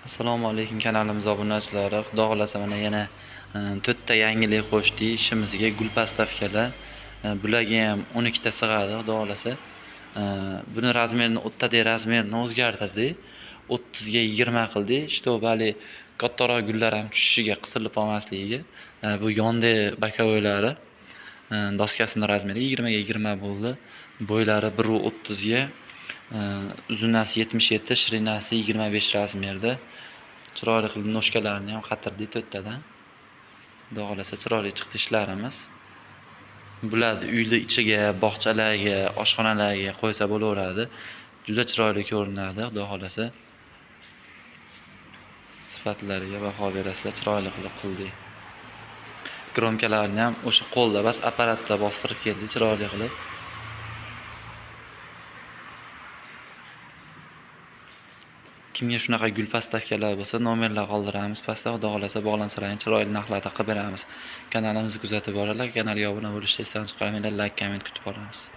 Assalomu alaykum kanalimiz obunachilari. Xudo xohlasa mana yana to'rtta yangilik qo'shdik ishimizga, gul pastavkalar. Bularga ham 12 ta sig'adi, Xudo xohlasa. Buni razmerini o'ttadek razmerini o'zgartirdik. 30 ga 20 qildik. Чтобы hali kattaroq gullar ham tushishiga qisilib qolmasligiga. Bu yonda боковойлari doskasini razmeri 20 ga 20 bo'ldi. Bo'ylari 1.30 ga, uzunasi 77, shirinasi 25 razmerda. Chiroyli qilib noshkalarini ham qatirdik to'rttadan. Xudo xohlasa chiroyli chiqdi ishlarimiz. Bularni uyni ichiga, bog'chalarga, oshxonalarga qo'ysa bo'laveradi. Juda chiroyli ko'rinadi, Xudo xohlasa. Sifatlariga baho berasizlar, chiroyli qilib qildik. Kromkalarni ham o'sha qo'lda bas apparatda bostirib keldik chiroyli qilib. Kimga shunaqa gul pastavkalar bo'lsa, nomerlar qoldiramiz. Pastda Xudo xohlasa bog'lansalaring chiroyli narxlarda qilib beramiz. Kanalimizni kuzatib boringlar, kanalga obuna bo'lishni esdan chiqarmanglar, like, komment kutib qolamiz.